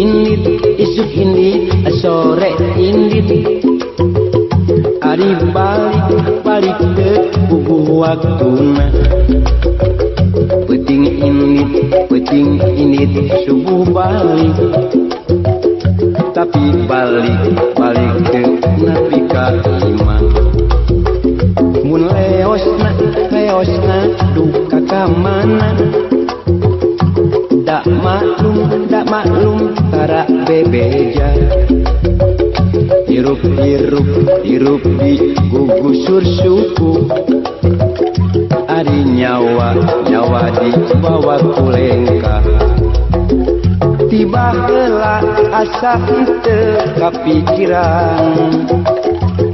indit, isuk indit, sore indit. Ari balik balik teu puguh waktuna. Peuting indit, subuh balik. Tapi balik balik teu nepi ka imah. Mun leosna leosna duka ka mana? Dak maklum tara bebeja. Hirup hirup hirup di gugusur suku. Ari nyawa nyawa dibawa ku lengkah. Tiba heula asa henteu kapikiran.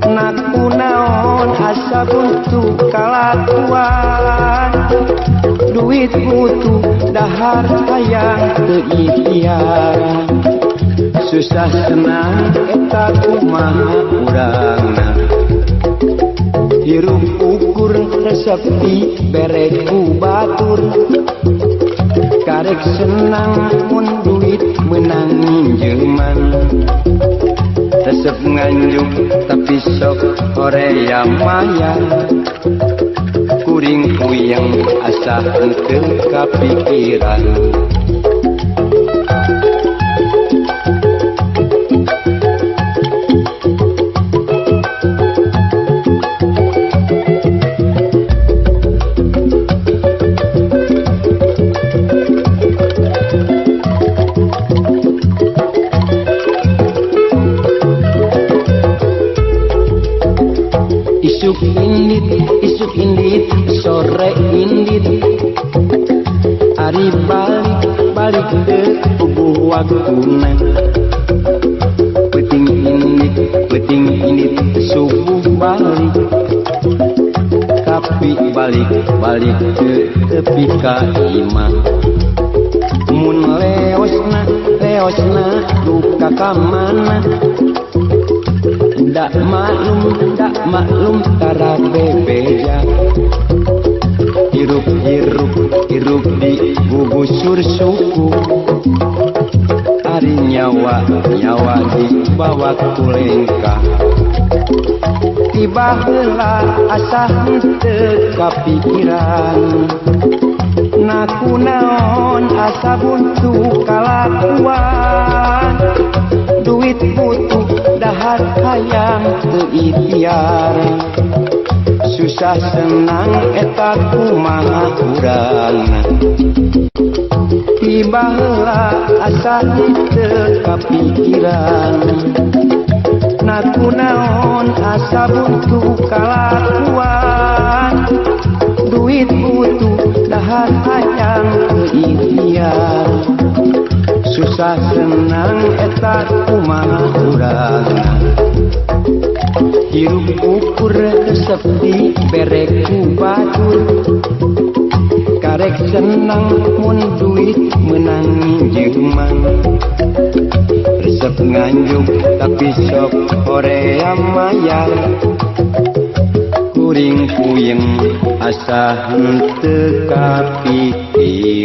Naku naon asa buntu kalakuan. Duit butuh dahar hayang teu ikhtiar. Susah senang eta kumaha urangna. Hirup ukur resep dibere ku batur. Karek senang mun duit meunang minjeman. Resep nganjuk tapi sok horea maya. Kuring puyeng asa henteu kapikiran. Isuk indit, sore indit. Ari balik balik teu puguh waktuna. Peuting indit, subuh balik. Tapi balik balik teu tepi ka imah. Mun leosna leosna duka ka mana? Dak maklum tara bebeja. Hirup hirup hirup di gugusur suku. Ari nyawa nyawa dibawa ku lengkah. Tiba heula asa henteu kapikiran. Naku naon asa buntu kalakuan. Duit butuh dahar hayang teu ikhtiar. Susah senang eta kumaha urangna. Tiba heula asa henteu kapikiran. Naku naon asa buntu kalakuan. Duit butuh dahar hayang teu ikhtiar. Susah senang eta kumaha urangna. Hirup ukur resep dibere ku batur. Karek senang mun duit meunang minjeman. Resep nganjuk tapi sok horea mayar. Kuring puyeng asa henteu kapikiran.